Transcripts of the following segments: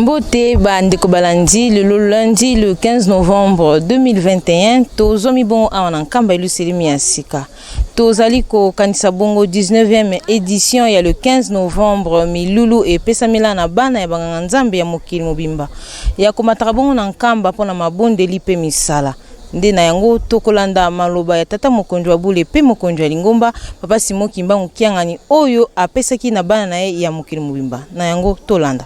Mbote ba ndeko balandi lelo lundi le 15 novembre 2021 tozwami bongo awa na Nkamba eluselemi ya sika. Tozali kokanisa bongo 19e edition ya le 15 novembre milulu epesamela na bana ya banganga nzambe ya mokili mobimba ya komataka bongo na Nkamba mpo na mabondeli mpe misala. Nde na yango tokolanda maloba ya tata mokonzi wa bule mpe mokonzi wa lingomba papa Simon Kimbangu Kiangani oyo apesaki na bana na ye ya mokili mobimba. Na yango tolanda.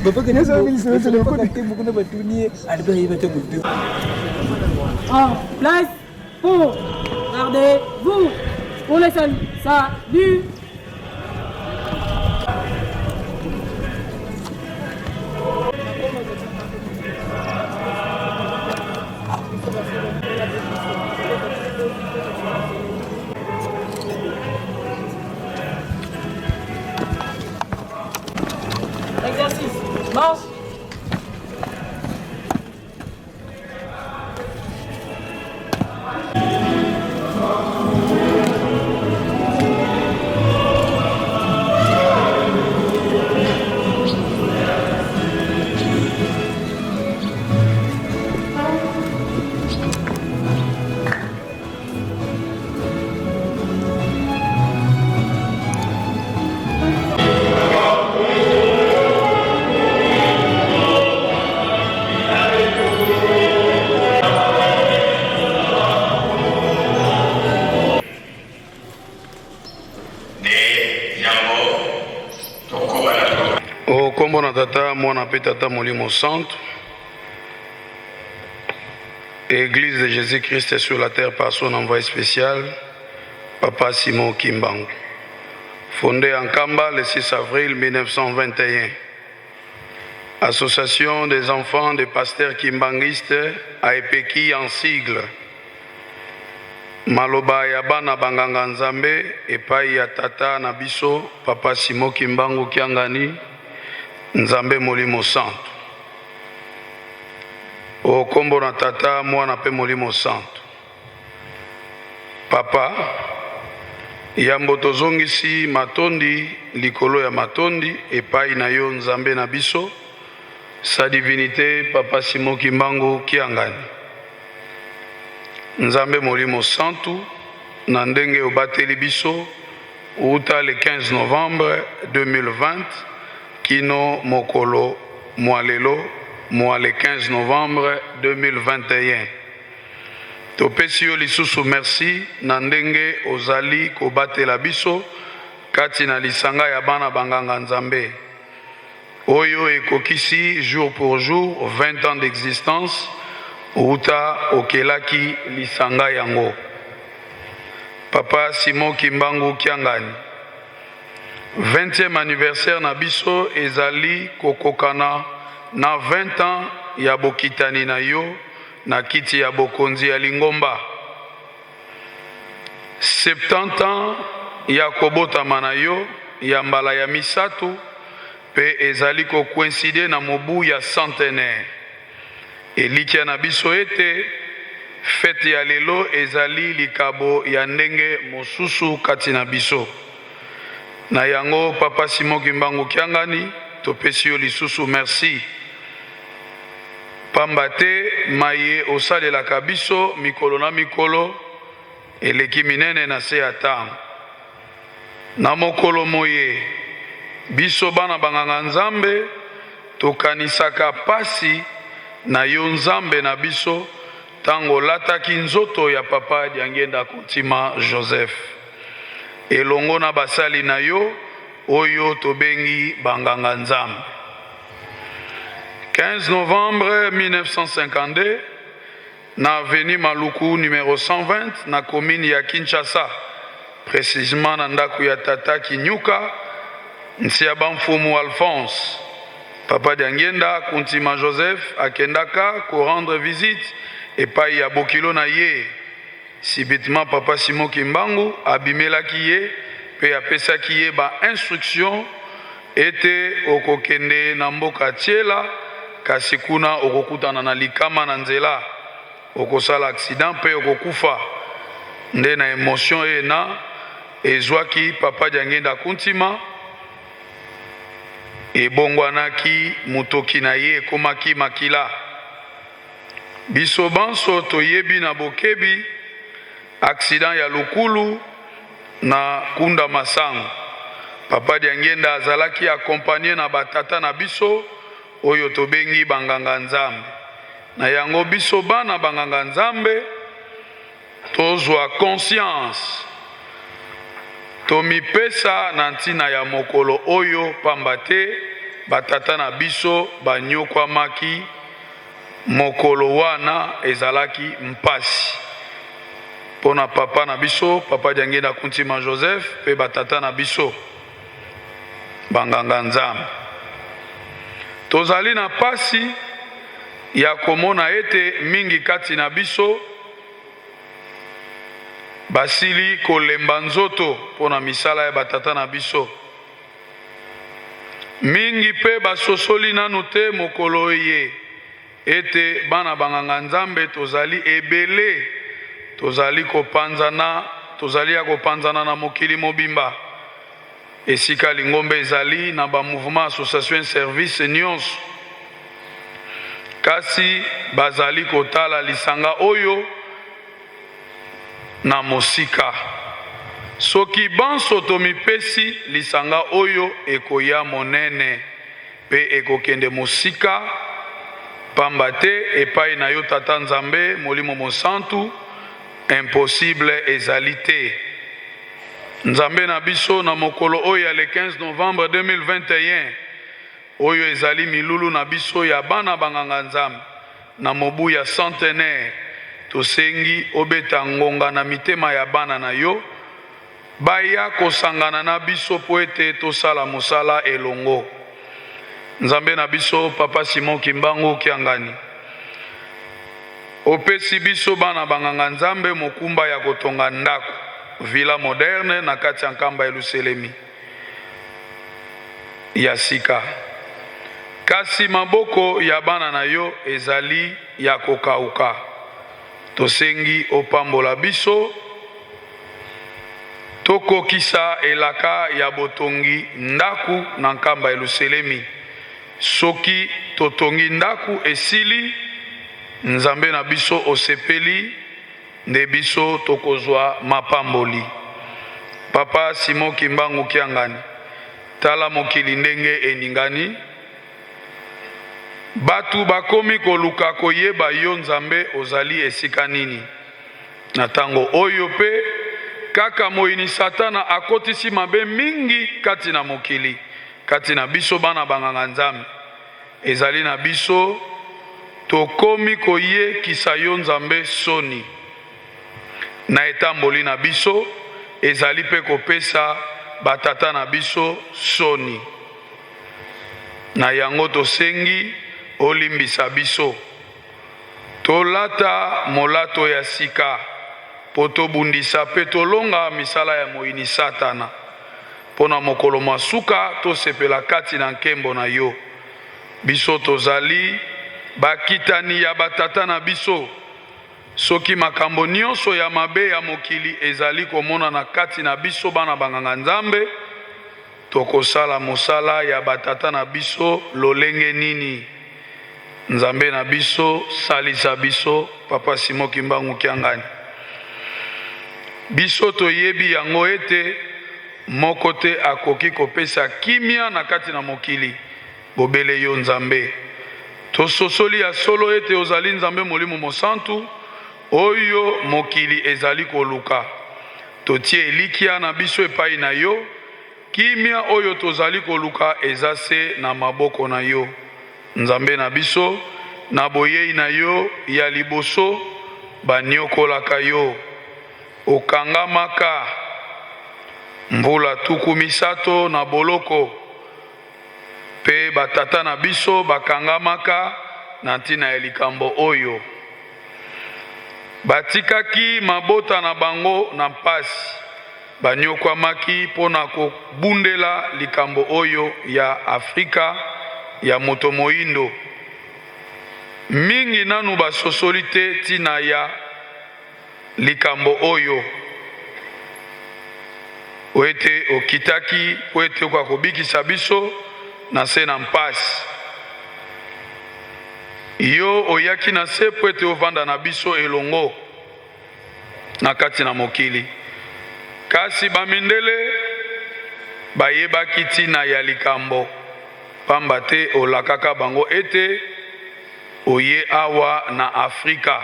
En place pour gardez-vous pour le salut. Salut. Exercice. Marche. O kombo na Tata, Mwana mpe Tata Molimo Santu. Église de Jésus-Christ sur la terre par son envoyé spécial, Papa Simon Kimbangu. Fondé en Kamba le 6 avril 1921. Association des enfants des pasteurs kimbanguistes AEPEKI en sigle. Maloba ya bana banganga Nzambe epai ya tata na biso Papa Simon Kimbangu Kiangani, Nzambe Molimo Santu. O kombo na Tata, Mwana pe Molimo Santu. Papa, yambo tozongisi matondi likolo ya matondi epai na yo Nzambe na biso, Sa Divinite Papa Simon Kimbangu Kiangani. Nzambe Molimo Santu, na ndenge obateli biso wuta le 15 novembre 2020 kino mokolo mwa lelo mwa le 15 novembre 2021. Topesi yo lisusu merci na ndenge ozali kobatela biso kati na lisanga ya bana ba nganga Nzambe oyo ekokisi jour pour jour 20 ans d'existence wuta okelaki lisanga yango. Papa Simon Kimbangu Kiangani, 20e anniversaire na biso ezali kokokana na 20 ans ya bokitani na yo na kiti ya bokonzi ya lingomba. 70 ans ya kobotama na yo ya mbala ya misato mpe ezali ko coïncider na mobu ya centenaire. Elikya na biso ete feti ya lelo ezali likabo ya ndenge mosusu kati na biso. Na yango, Papa Simon Kimbangu Kiangani, topesi yo lisusu merci. Pamba te maye osalelaka biso mikolo na mikolo eleki minene na se ya tango. Na mokolo moye, biso bana ba nganga Nzambe tokanisaka pasi na yo Nzambe na biso tango olataki nzoto ya Papa Diangienda Kuntima Joseph elongo na basali na yo oyo tobengi ba nganga Nzambe. 15 novembre 1952, na avenue Maluku numero 120 na commune ya Kinshasa, precisement na ndaku ya tata Kinyuka Nsiabamfumu Alphonse. Papa Diangienda Kuntima Joseph akendaka ko rendre visite epayi ya bokilo na ye. Subitement Papa Simon Kimbangu abimelaki ye pe apesaki ye ba instructions ete okokende na mboka Tshiela kasi kuna okokutana na likama na nzela. Okosala accident mpe okokufa. Nde na emotion ena ezwaki Papa Diangienda Kuntima, ebongwanaki motoki na ye ekomaki makila. Biso banso toyebi na bokebi accident ya Lukulu na Kunda Masangu. Papa Diangienda azalaki accompagner na ba tata na biso oyo tobengi ba nganga Nzambe. Na yango biso bana ba nganga Nzambe tozwa conscience, tomipesa na ntina ya mokolo oyo pamba te ba tata na biso banyokwamaki mokolo wana ezalaki mpasi mpo na papa na biso Papa Diangienda Kuntima Joseph mpe ba tata na biso ba nganga Nzambe. Tozali na mpasi ya komona ete mingi kati na biso basili kolemba nzoto mpo na misala ya batata na biso. Mingi mpe basosoli nanu te mokolo eye ete bana banganga Nzambe tozali ebele, tozali kopanzana, tozali ya kopanzana na mokili mobimba, esika lingomba ezali na ba mouvement, association, service nionso, kasi bazali kotala lisanga oyo na mosika. Soki banso tomipesi, lisanga oyo ekoya monene mpe ekokende mosika, pamba te epai na yo Tata Nzambe Molimo Mosantu, impossible ezali te. Nzambe na biso, na mokolo oyo ya le 15 novembre 2021, Oyo ezali milulu na biso ya bana ba nganga Nzambe na mobu ya centenaire, tosengi obeta ngonga na mitema ya bana na yo baya kosangana na biso mpo ete tosala mosala elongo. Nzambe na biso, Papa Simon Kimbangu Kiangani, opesi biso bana ba nganga Nzambe mokumba ya kotonga ndako, villa moderne, na kati ya Nkamba Eluselemi. ya sika. Kasi maboko ya bana na yo ezali ya kokauka. Tosengi opambola biso tokokisa elaka ya botongi ndaku na Nkamba Eluselemi. Soki totongi ndaku esili, Nzambe na biso osepeli Nde biso tokozwa mapamboli. Papa Simon Kimbangu Kiangani, tala mokili ndenge eningani, batu bakomi koluka koyeba yo Nzambe ozali esika nini na tango oyo pe kaka moyini satana akotisi mabe mingi kati na mokili kati na biso bana ba nganga Nzambe Ezali na biso tokomi koye kisa yo Nzambe soni na etamboli na biso ezali pe kopesa ba tata na biso soni na yango tosengi olimbisa biso tolata molato ya sika po tobundisa pe tolonga misala ya moyini satana. Mpo na mokolo mwa suka tosepela kati na nkembo na yo. Biso tozali bakitani ya batata na biso. Soki makambo nyonso ya mabe ya mokili ezali komonana kati na biso bana banganga-Nzambe, tokosala mosala ya batata na biso lolenge nini? Nzambe na biso, salisa biso, Papa Simon Kimbangu Kiangani. Biso toyebi yango ete moko te akoki kopesa kimia na kati na mokili, bobele yo Nzambe. Tososoli ya solo ete ozali Nzambe Molimo Mosantu oyo mokili ezali koluka. Totie elikya na biso epai na yo. Kimia oyo tozali koluka eza se na maboko na yo, Nzambe na biso. Na boyei na yo ya liboso, baniokolaka yo, okangamaka mvula 30 na boloko, pe batata na biso bakangamaka na ntina ya likambo oyo. Batikaki mabota na bango na mpasi. Banyokwamaki mpo na kobundela likambo oyo ya Afrika ya moto moindo. Mingi nanu basosoli te ntina ya likambo oyo, po ete okitaki mpo ete okoka kobikisa biso na nse na mpasi. Yo oyaki na nse mpo ete ovanda na biso elongo na kati na mokili. Kasi bamindele bayebaki ntina ya likambo, pamba te olakaka bango ete oye awa na Afrika.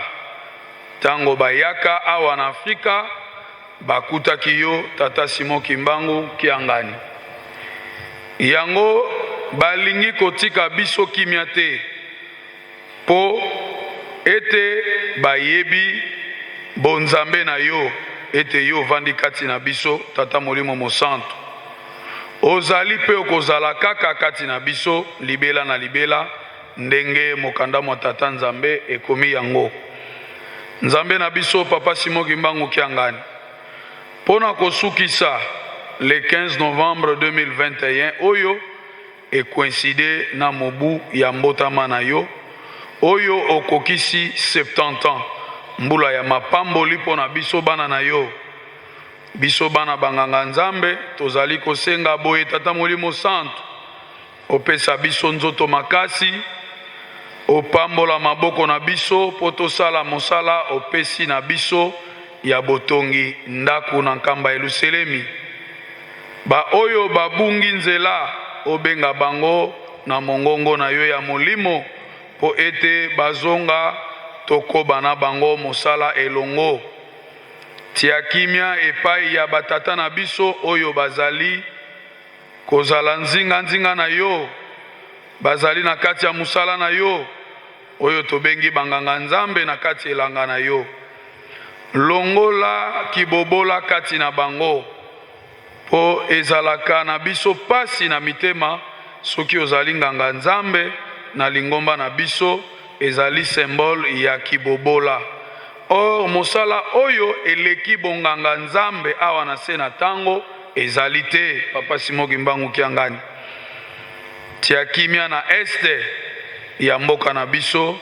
Tango bayaka awa na Afrika, bakutaki yo Tata Simon Kimbangu Kiangani. Yango balingi kotika biso kimia te, mpo ete bayebi bonzambe na yo, ete yo ovandi kati na biso, Tata Molimo Mosantu. Ozali mpe okozala kaka kati na biso libela na libela. Ndenge mokanda mwa Tata Nzambe ekomi yango. Nzambe na biso Papa Simon Kimbangu Kiangani, mpo na kosukisa le 15 novembre 2021 oyo e coincider na mobu ya mbotama na yo, oyo okokisi 70 ans, mbula ya mapamboli mpo na biso bana na yo. Biso bana ba Nganga Nzambe tozali kosenga boye Tata Molimo Santu, Opesa biso nzoto makasi, opambola maboko na biso mpo tosala mosala opesi na biso ya botongi ndako na Nkamba Yeluselemi. Baoyo babungi nzela, obenga bango na mongongo na yo ya molimo mpo ete bazonga tokoba na bango mosala elongo. Tia kimia epai ya batata na biso oyo bazali Kozala nzinganzinga na yo, bazali na kati ya mosala na yo, oyo tobengi banganga-nzambe na kati elanga na yo. Longola kibobola kati na bango, mpo ezalaka na biso pasi na mitema soki ozali nganga-nzambe na lingomba na biso, ezali symbole ya kibobola. Or mosala oyo eleki bonganga nzambe awa na se na tango ezali te papa Simon kimbangu kiangani tia kimia na est ya mboka na biso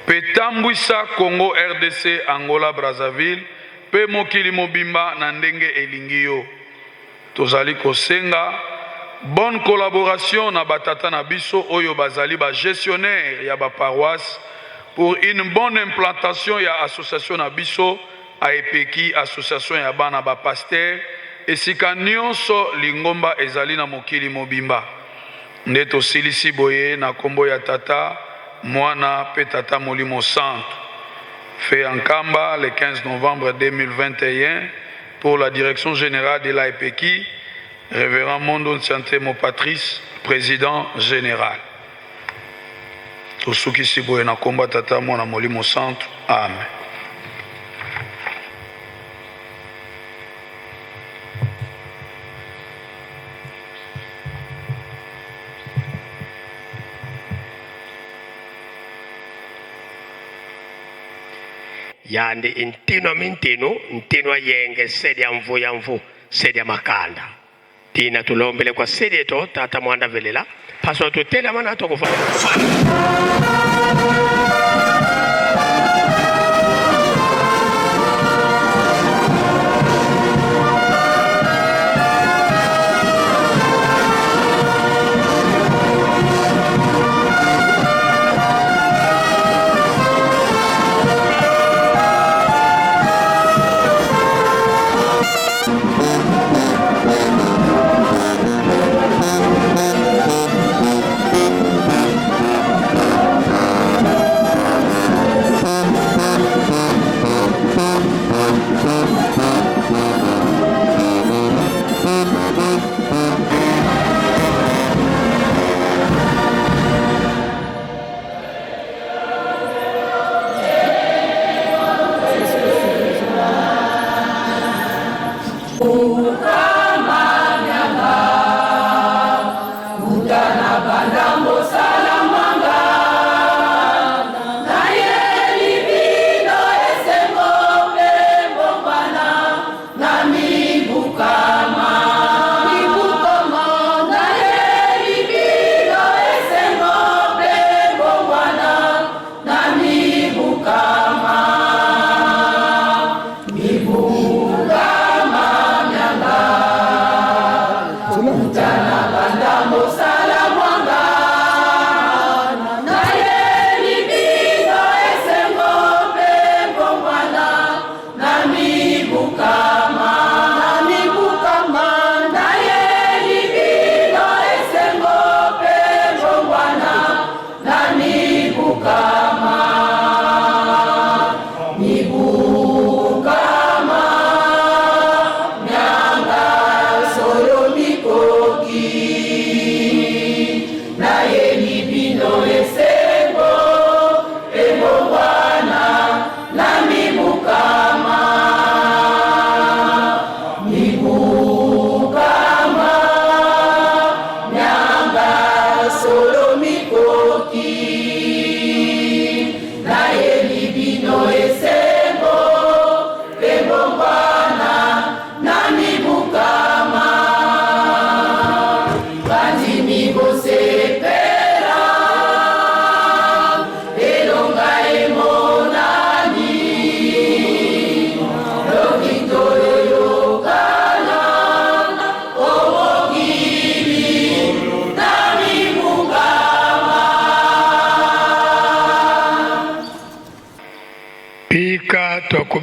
pe tambwisa Congo rdc Angola Brazzaville pe mokili mobimba na ndenge elingi yo. Tozali kosenga bonne collaboration na ba tata na biso oyo bazali ba gestionnaires ya ba paroisses pour une bonne implantation ya association na biso AEPEKI, Association ya bana ba pasteurs, esika nionso lingomba ezali na mokili mobimba. Nde tosilisi boye na kombo ya Tata, Mwana pe Tata Molimo Santu. Fait à Nkamba le 15 novembre 2021. Pour la direction generale de l'AEPEKI, Reverend Mondo Nsiantemo Patrice, president general. Tosukisi boye na kombo ya Tata, Mwana, Molimo Santu. Amen. Yandi intino ya mintinu, ntino ya yenge, sedi ya mvu ya mvu, sedi ya makanda. Tina tulombele kwa sedi eto tata mwanda velela paswa tutelama na tokufa.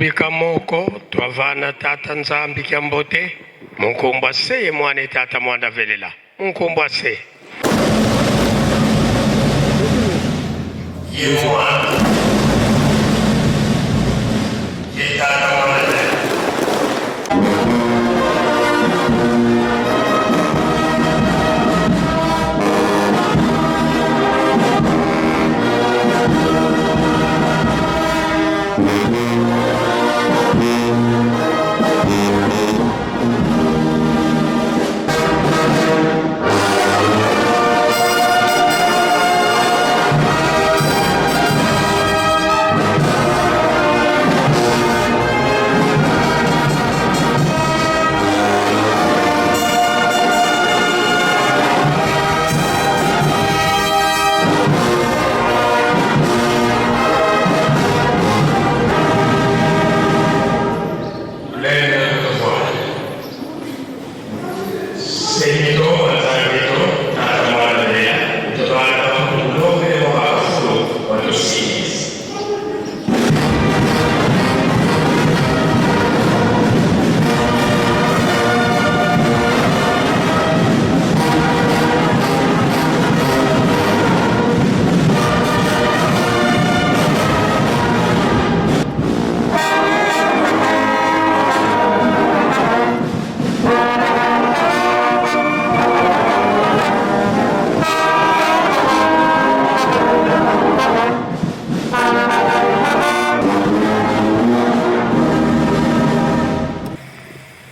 Tubika moko twavana tata Nzambi kya mbote munkumbwa se ye mwana tata mwanda velela munkumbwa se ye mwana ye tata mwanda velela.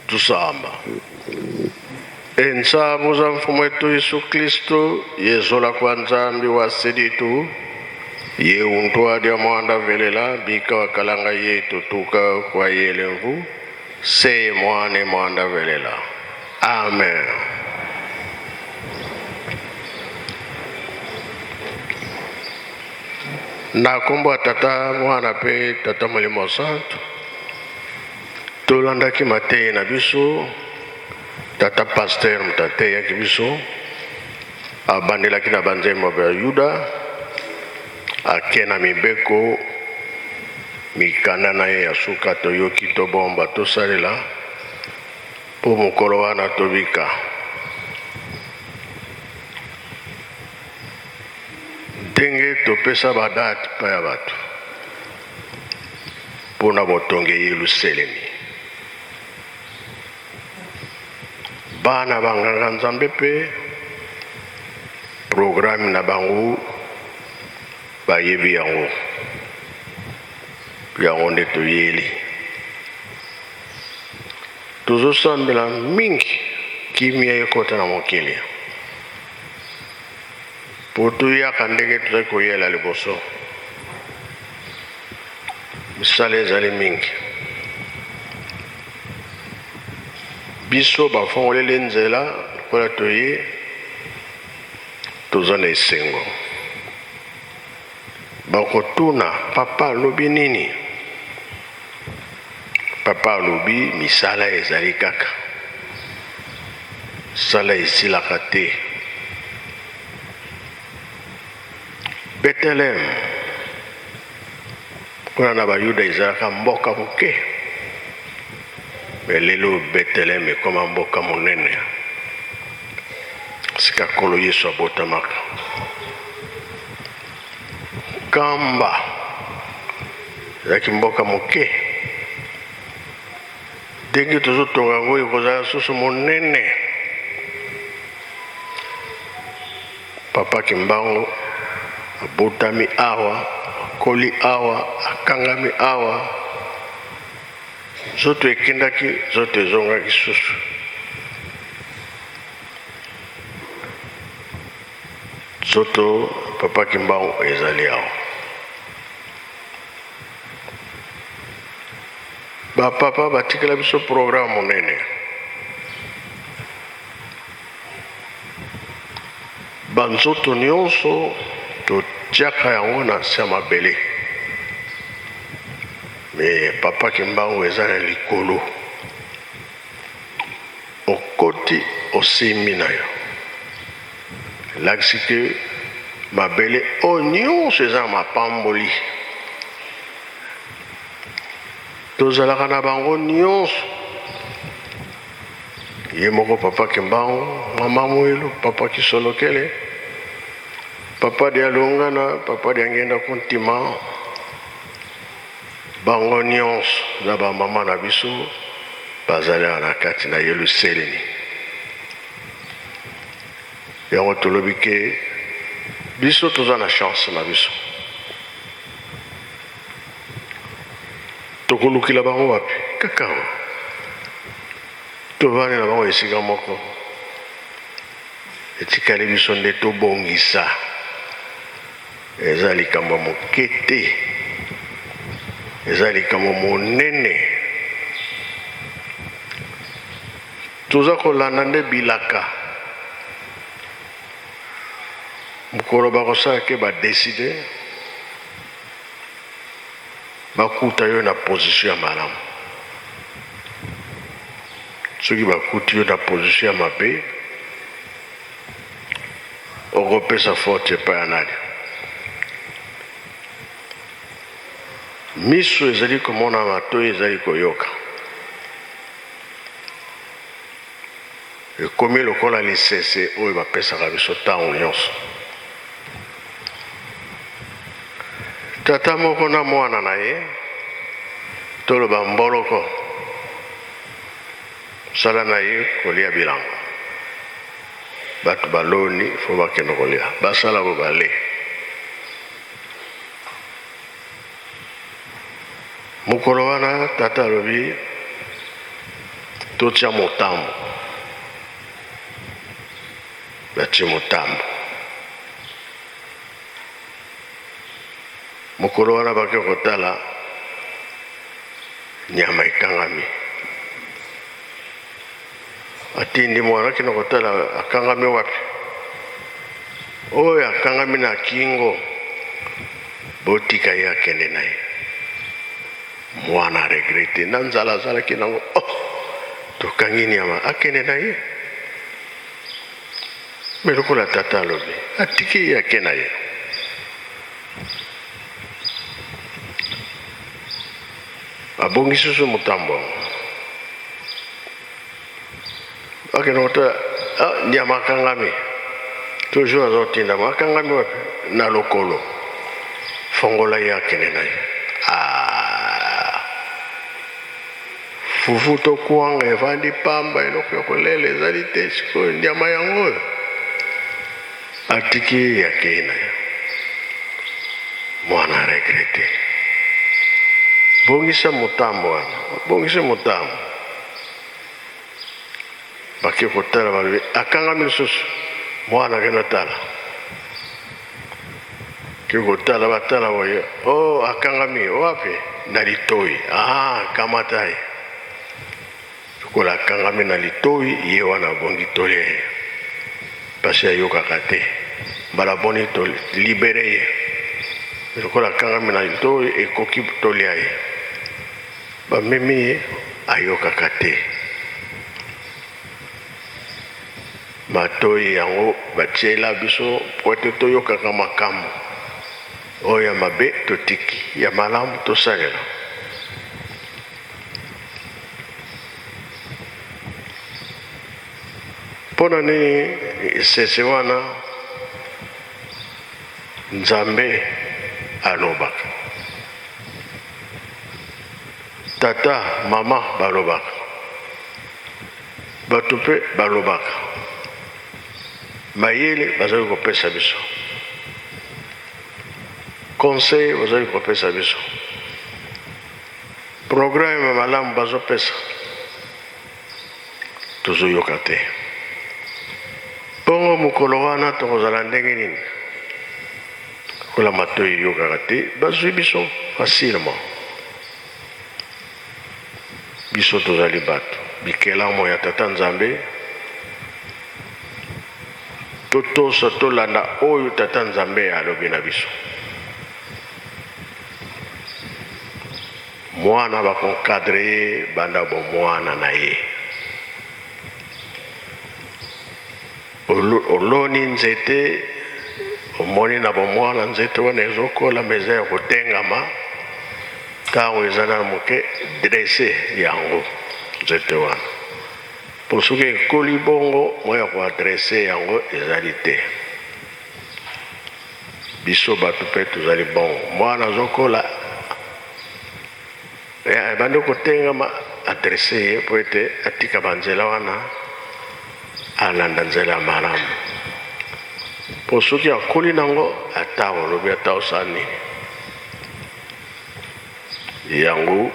Tusamba. Ensamu za mfumu wetu Yesu Kristo yezola kwa Nzambi wa seditu ye untwadi mwanda velela bika wakalanga yetu tuka kwa yelemvu se mwane mwanda velela. Amen. Na kombo ya tata mwana pe tata molimo santo tolandaki mateyi na biso. Tata pasteur moto ateyaki biso, abandelaki na banzembo ya Yuda, ake na mibeko mikanda na ye ya suka toyoki tobomba tosalela mpo mokolo wana tobika. Ndenge topesa badate mpa ya bato mpo na botongi Yelusalemi. Bana banganga Nzambe mpe programe na bango bayebi yango, yango nde toyeli. Tozosambela mingi kimia ekota na mokili mpo toyaka ndenge tozali koyela liboso. Misala ezali mingi. Biso bafongoleli nzela lokola toye, toza na esengo. Bakotuna papa alobi nini? Papa alobi misala ezali kaka, sala esilaka te. Beteleme kuna na Bayuda ezalaka mboka moke, me lelo Beteleme ekoma mboka monene, sika Nkolo Yesu abotamaka. Nkamba ezalaki mboka moke, ndenge tozotonga yango ekozala susu monene. Papa Kimbangu abotami awa, akoli awa, akangami awa, nzoto ekendaki, nzoto ezongaki susu. Nzoto Papa Kimbangu ezali awa. Ba papa batikela biso programme monene. Banzoto nyonso totiaka yango na nse ya mabele, me Papa Kimbangu eza na likolo. Okoti osimbi na yo, elakisi ke mabele oyo nyonso eza na mapamboli. Tozalaka na bango nyonso. Ye moko papa Kimbangu, mama Muilu, papa Kisolokele, papa Dialungana, papa Diangienda Kuntima, bango nyonso na ba mama na biso bazali awa na kati na Yelusalemi. Yango tolobi ke biso toza na chance na biso. Tokolukila bango wapi? Kaka awa. Tovandi na bango esika moko. Etikali biso nde tobongisa. Eza likambo ya moke te. Eza likambo monene. Toza kolanda nde bilaka. Mokolo bakosala ke ba decider bakuta yo na position ya malamu. Soki bakuti yo na position ya mabe, okopesa faute epai ya nani? Miso ezali komona, matoi ezali koyoka. Ekomi lokola lisese oyo bapesaka biso ntango nyonso. Tata moko na mwana na ye, toloba mboloko, mosala na ye kolia bilanga. Bato baloni fo bakende kolia, basala bo bale. Mokolo wana tata alobi totia motambo, batie motambo. Mokolo wana bake kotala nyama ekangami, atindi mwana akende kotala akangami wapi. Oyo akangami na kingo, botika ye akende na ye. Mwana regrete na nzala azalaki nango, oh, tokangi nyama akende na ye. Me lokola tata alobi, atiki ye ake na ye. Abongisi susu motambo yango. Akende kotala, ah, nyama akangami. Toujours azotindama, akangami wapi? Na lokolo. Fongola ye akende na ye. Ah. Fufu to kwanga evandi pamba, eloko ya kolela ezali te. Sikoyo nyama yango oyo atiki ye akei na ye. Mwana regrete. Bongisa motambo wana, bongisa motambo. Bake kotala, balobi akangami lisusu. Mwana akende otala, ke kotala, batala boye, oh, akangami wapi? Na litoi. Ah, kamata ye. Lokola akangami na litoi, ye wana abongi tolia ye, pasi ayokaka te. Mbala boni to libere ye? Lokola akangami na litoi, ekoki tolia ye. Bamemi ye, ayokaka te. Matoyi yango batiela biso mpo ete toyokaka makambo oyo ya mabe totiki, ya malamu tosalela. Mpo na nini lisese wana? Nzambe alobaka, tata, mama balobaka, bato mpe balobaka, mayele bazali kopesa biso, conseil bazali kopesa biso, programme malamu bazopesa, tozoyoka te. Bongo mokolo wana tokozala ndenge nini? Lokola matoi eyokaka te, bazwi biso facilement. Biso tozali bato, bikelamo ya Tata Nzambe. Totosa, tolanda oyo Tata Nzambe alobi na biso. Mwana bako encadre ye banda bomwana na ye. Oloni nzete, omoni na bomwana nzete wana ezokola, mais eza ya kotengama. Ntango eza nano moke, dresse yango nzete wana, mpo soki ekoli bongo, moyen ya koadresse yango ezali te. Biso bato mpe tozali bongo, mwana azokola ebandi kotengama, adresse ye mpo ete atika banzela wana, alanda nzela ya malamu, mpo soki akoli nango, ata olobi ata osala nini. Yango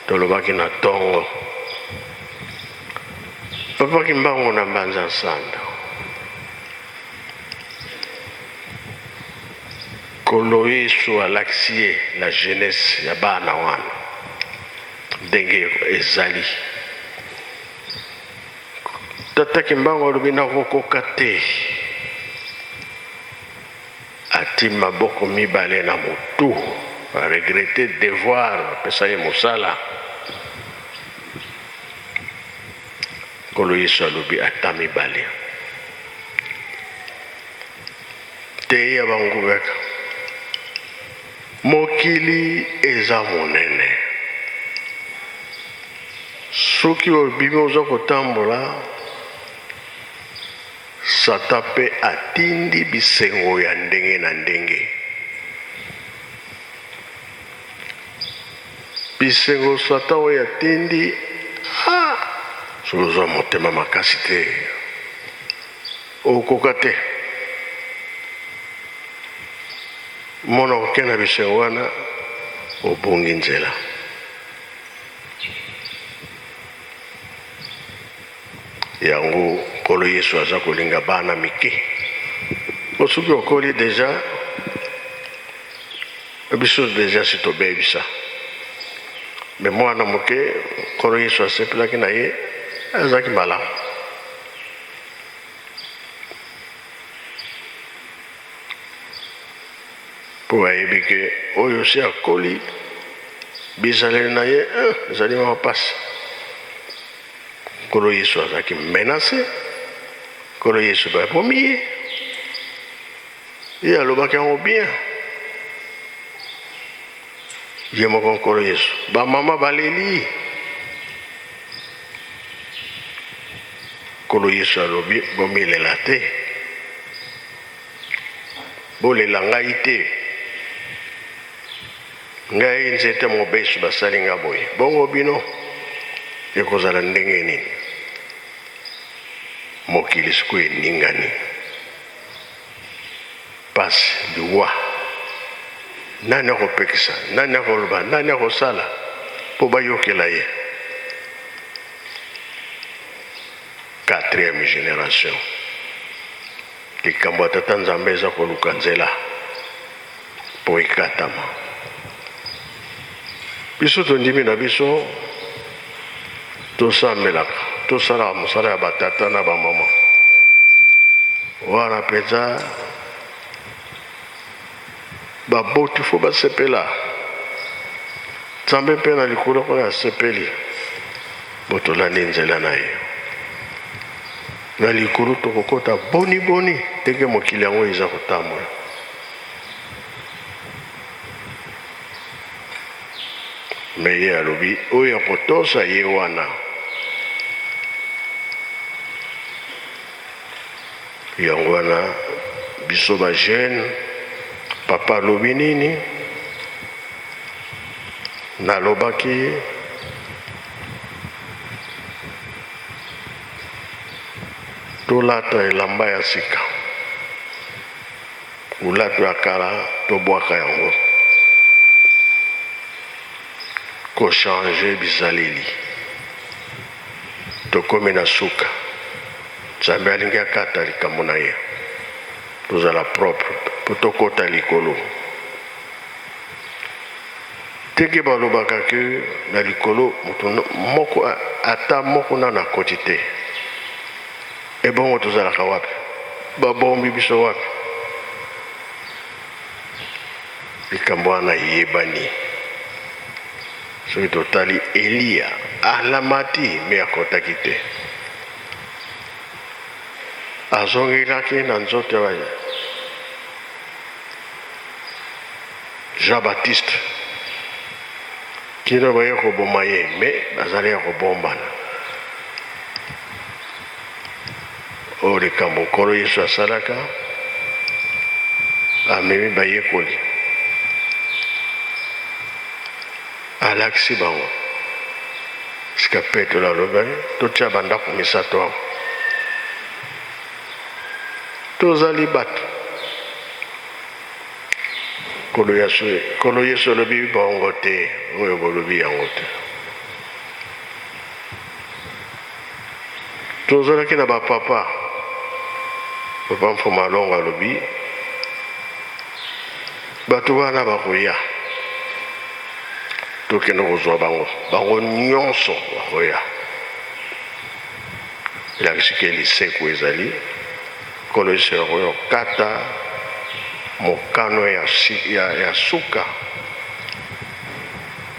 tolobaki na tongo. Papa Kimbangu na Mbanza Nsanda. Nkolo Yesu alakisi ye la jeunesse ya bana wana ndenge ezali. Tata Kimbangu alobi nakokoka te. Ati maboko mibale na mutu a regrette devoir bapesa ye mosala. Nkolo Yesu alobi ata mibale teya bango kaka mokili eza monene soki obimi oza kotambola Satan mpe atindi bisengo ya ndenge na ndenge. Bisengo Satan oyo atindi, ah, soki ozwa motema makasi te, okoka te. Mona okenda bisengo wana, obungi nzela. Yango Nkolo Yesu aza kolinga bana mike. Po soki okoli deja, biso deja si tobebisa. Me mwana moke, Nkolo Yesu asepelaki na ye, azalaki malamu. Po ayebi ke oyo si akoli, bizaleli na ye eh, ezali mwa mpasi. Nkolo Yesu azalaki menace. Nkolo Yesu babomi ye. Ye alobaki yango bien. Ye moko Nkolo Yesu. Ba mama baleli. Nkolo Yesu alobi bomilela te. Bolela ngai te. Ngai nzete mobesu basali nga boye, bongo bino ekozala ndenge nini? Mokili sikoyo eningani, pasi, liwa, nani akopekisa, nani akoloba, nani akosala mpo bayokela ye? Quatrième generation, likambo ya Tata Nzambe eza koluka nzela mpo ekatama. Biso tondimi na biso, tosambelaka, tosalaka mosala ya batata na bamama wana mpenza. Baboti fo basepela, Nzambe mpe na likolo kuna asepeli, bo tolandi nzela na ye. Na likolo tokokota boni boni ndenge mokili yango eza kotambola. Me ye alobi oyo akotosa ye wana. Yango wana biso ba jeune, papa alobi nini? Nalobaki tolata elamba ya sika, olato ya kala tobwaka yango, ko changer bizaleli. Tokomi na suka. Nzambe alingi akata likambo na ye. Tozala propre po tokota likolo. Ndenge balobaka ke na likolo moto moko ata moko nanu akoti te. Ebongo tozalaka wapi? Babombi biso wapi? Likambo wana eyebani. Soki totali Eliya alamati me akotaki te. Azongelaki na nzoto ya Jean Baptiste. Kino baye koboma ye, mais bazali ya kobombana. Oyo likambo Nkolo Yesu asalaka, amemi bayekoli, alakisi bango sika. Petelo alobaki, totia bandako misato awa, tozali bato. Nkolo Yesu alobi bongo te, oyo bolobi yango te. Tozalaki na bapapa, Papa Mfuma Alongo alobi bato wana bakoya, tokende kozwa bango, bango nyonso bakoya. Elakisi ke lisekwa ezali. Nkolo Yesu akoya kokata mokano ya suka.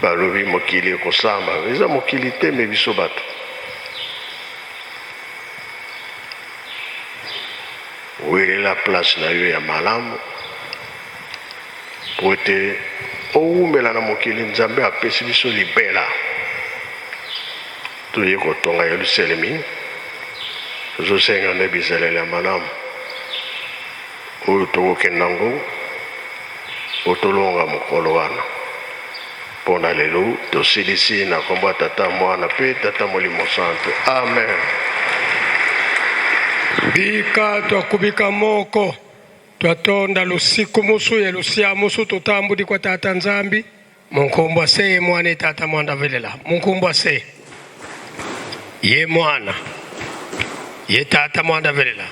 Balobi mokili ekosamba, eza mokili te, me biso bato. Welela place na yo ya malamu po ete owumela na mokili. Nzambe apesi biso libela, toye kotonga Yelusalemi. Tozosenga nde bizaleli ya malamu oyo tokokende yango po tolonga mokolo wana. Mpo na lelo tosilisi na nkombo ya Tata, Mwana mpe Tata Molimo Santu. Amen. Bika twakubika moko twatonda lusiku musu ye lusia musu tutambudi kwa Tata Nzambi munkumbwa se ye mwana ye Tata mwanda velela munkumbwa se ye mwana ye Tata mwanda velela.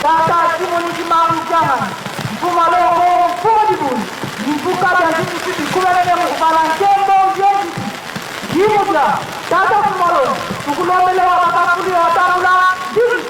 Tata Simoni Kimbangu Kiangani, Mfumu Alongo, Mfumu Dibuni, Mfuka bia Nzimbi Bikumenene Mukubala Nkembo Yenziki, Yimudia, Tata Mfumu Alongo, tukulombelewa bakafuli watambula Nzimbi.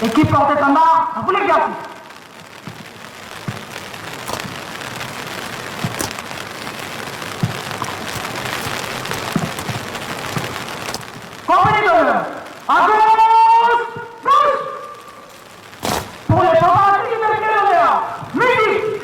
Équipe porte-étendard, à vous l'exercice. Compagnie d'honneur, à gauche, gauche. Pour les fantastiques de l'honneur, musique.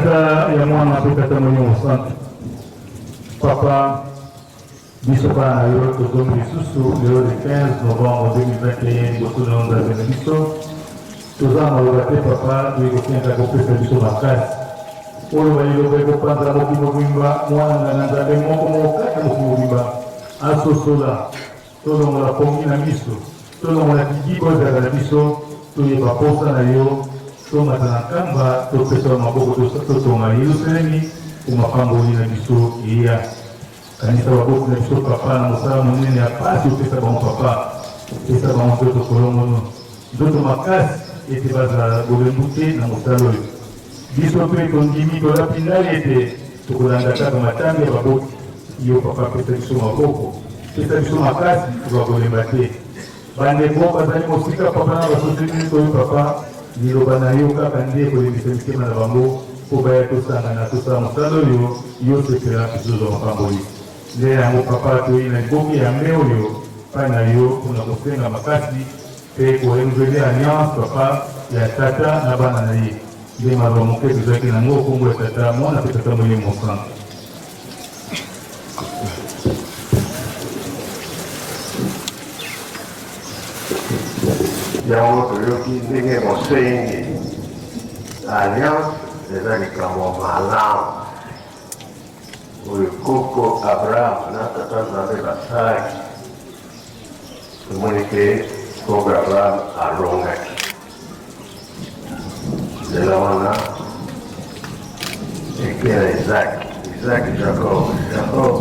Tata, ya Mwana mpe Tata Molimo Mosantu. Papa, biso bana na yo tozongi lisusu lelo le 15 novembre 2021 liboso na yo Nzambe na biso. Toza na maloba te papa, toyei kosenga kopesa biso makasi oyo liloba ekopanza mokili mobimba, mwana na Nzambe moko moko kati na mokili mobimba asosola. Tolongola pongi na miso, tolongola kidiba oyo ezalaka na biso, toyeba posa na yo, tomata na nkamba, topesa yo maboko, totonga Yelusalemi, mpo mapamboli na biso eya. Kanisa baboti na biso papa, na mosala monene ya pasi opesa bango papa, pesa bango nzoto kolongono, nzoto makasi, ete bazala bolembu te na mosala oyo. Biso mpe tondimi, tolapi ndai ete tokolanda kaka matambe ya baboti. Yo papa, pesa biso maboko, pesa biso makasi, tokoka kolemba te. Bandeko bazali mosika papa na basosoli biso oyo papa, liloba na yo kaka nde ekolembisa mitema na bango mpo baya tosangana tosala mosala oyo yo sepela mpe tozwa mapamboli. Nde yango papa, toyei na liboke ya mbe oyo pai na yo mpo na kosenga makasi mpe ko renouveler alliance papa ya tata na bana na ye. Nde maloba moke tozalaki na yango, kombo ya Tata, Mwana mpe Tata Molimo Mosantu. Yango toyoki ndenge mosengi alliance eza likambo malamu oyo koko Abraham na tata Nzambe basalaki. Tomoni te koko Abraham alongaki nzela wana ekela Isaac, Isaac Jacob, Jacob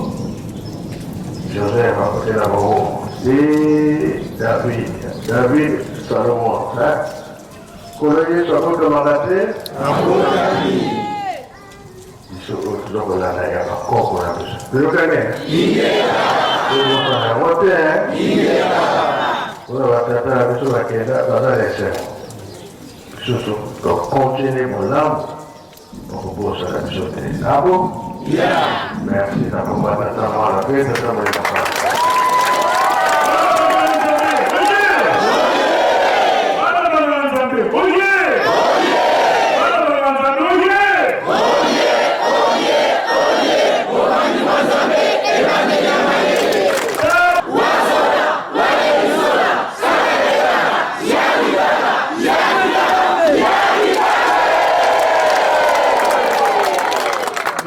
Joseph akotela bango ti David, David Salomon. Nkolo Yesu abotamaka te? Biso oyo toza kolanda ya bakoko na biso. Toyokani? Tobosana yango te. Mpona batata na biso bakenda baza na esengo. Biso tokontinue bolamu bakobosana biso te. Abo? Merci na komba tata mwana mpe tata molimo.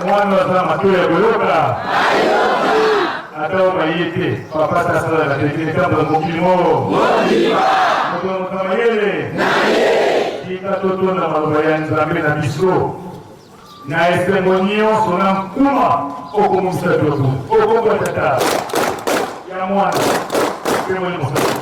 Mwana aza na matoyi ya koyoka ata oyo baye te papa ta asalaka te te etambola mokili mo moto na moto na mayele tika totonda maloba ya Nzambe na biso na esengo nyonso na nkuma okomomisa bato okomba tata ya mwana mpe Molimo Santu.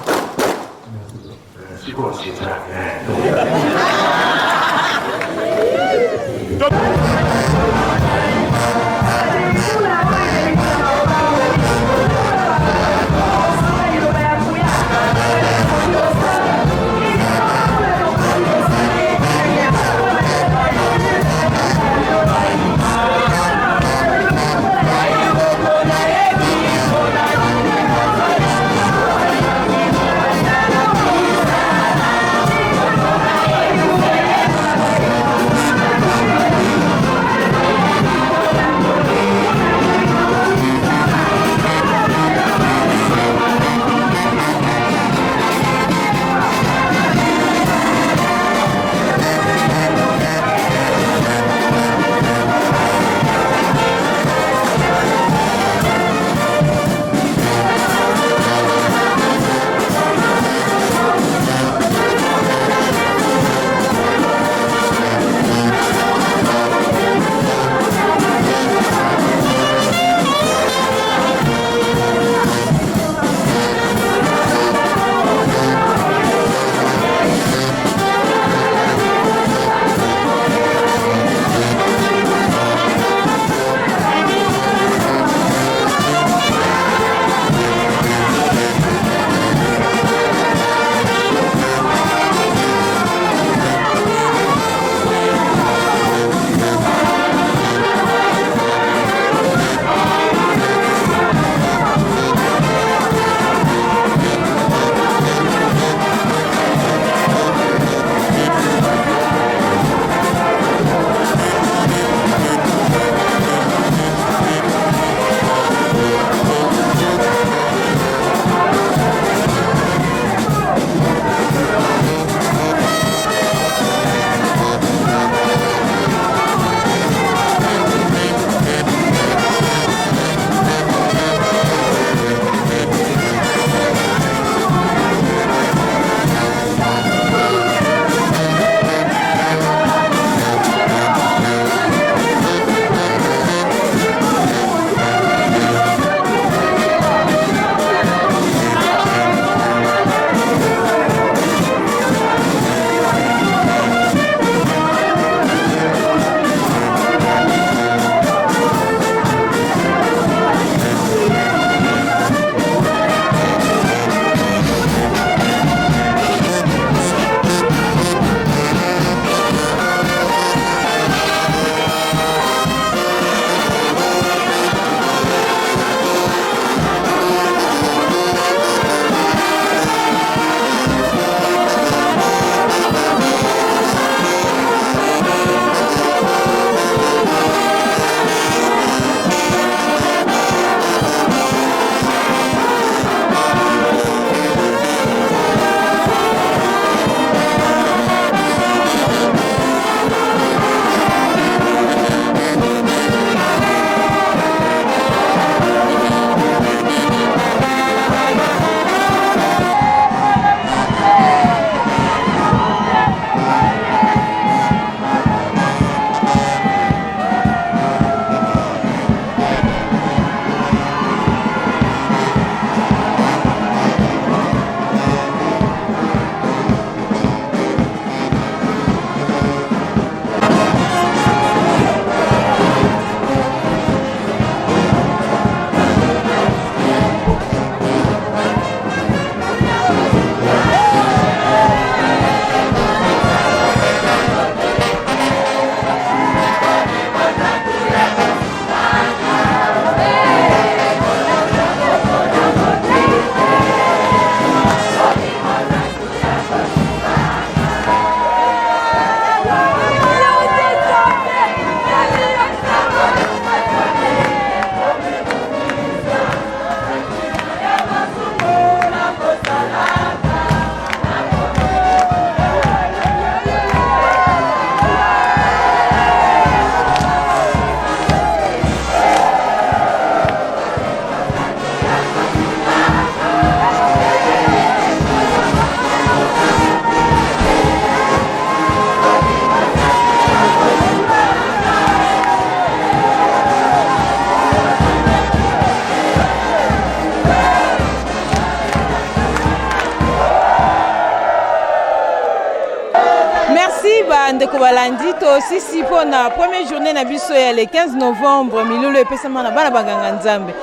Bandeko balandi, tosisi mpo na première journée na biso ya le 15 novembre. Milulu epesama na bana banganga Nzambe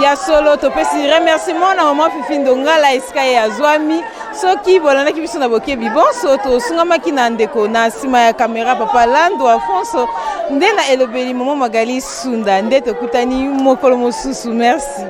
ya solo. Topesi remerciement na mama Fifi Ndongala esika ye azwami. Soki bolandaki biso na bokebi bonso, tosungamaki na ndeko na nsima ya kamera, papa Lando Afonso, nde na elobeli mama Magali Sunda. Nde tokutani mokolo mosusu. Merci.